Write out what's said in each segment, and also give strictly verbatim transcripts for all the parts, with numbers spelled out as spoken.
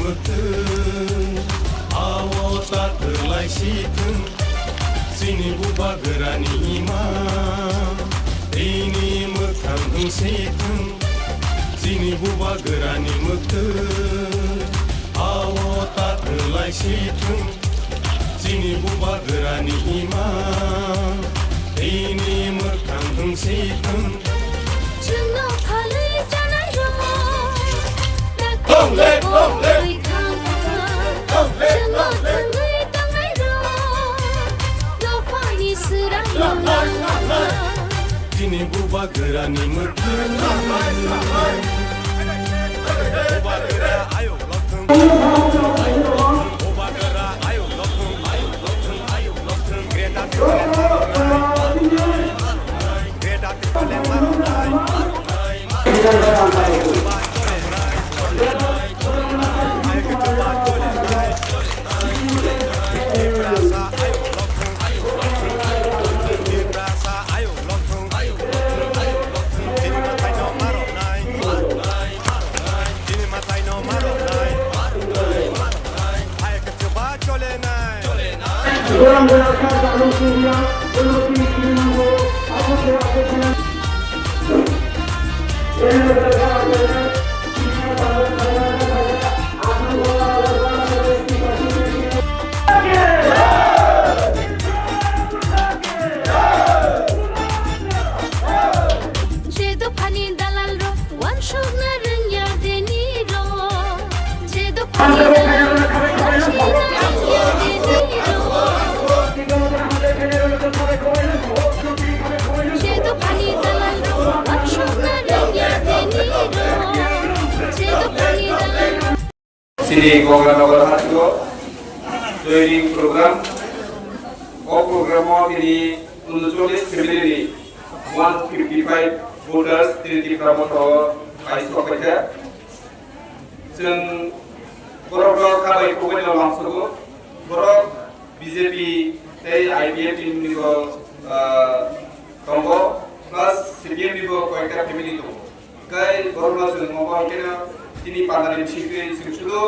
Mwktwng, awo ta kwlai si thwng, chini bubagrani ima, tini mwkhang wng si thwng, chini bubagrani mwktwng, awo ta kwlai si thwng, chini bubagrani ima, tini mwkhang wng si thwng. Chwngno phalwi chanai rok, Congress, Congress. Chwngno thangwi tangnai rok, dophani swrang. Chini bubagrani mwktwng. Bubagra ayuk lokthung. Bubagra ayuk lokthung, ayuk lokthung, ayuk lokthung. Greater Tipraland maroknai, Greater Tipraland maroknai. Je dophani dalal rok wansukna rwngya deni rok. Je dophani dalal rok wansukna rwngya deni rok. Je dophani dalal rok wansukna rwngya deni rok. Je dophani dalal rok. Chini Gonganagar hasteo joining program. O program o tini uncholish family ni one fifty five voters tini Tipra Motha o pai sok paikha. Chwng borok no kha bai kubui no lamsogo. Borok B J P tei I P F T ni bo, ah, tongo, plus C P M ni bo koyekta family tongo. Kai borokno chwng omo hai kheno tini pandani bisingtwi chwng sudu,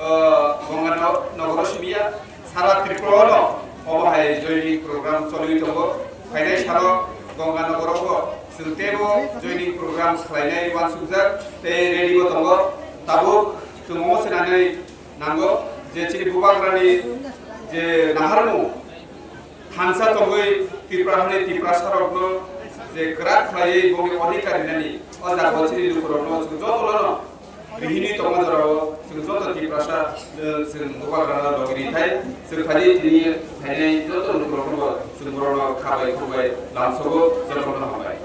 ah, Gonganagar o simiya, sara Tripura no omo hai joining program choliwi tongo. Phainai salo Gonganagar o chwng teibo joining program khlainai uansukjak tei ready bo tongo. Tabuk chwng omo swnanai nango je chini bubagrani je naharmung thansa tongwi Tripura hani Tiprasa rokno je kwrak khlaiwi bongni odhikar rinani o jaga o chini lukurokno chwng jotono rihini tongma jorao chwng joto Tiprasa, eh, chwng bubagrano logi rithai chwng phai tini phainai joto lukurokno chwng borokno kha bai khuk bai lamsogo jotono hambai.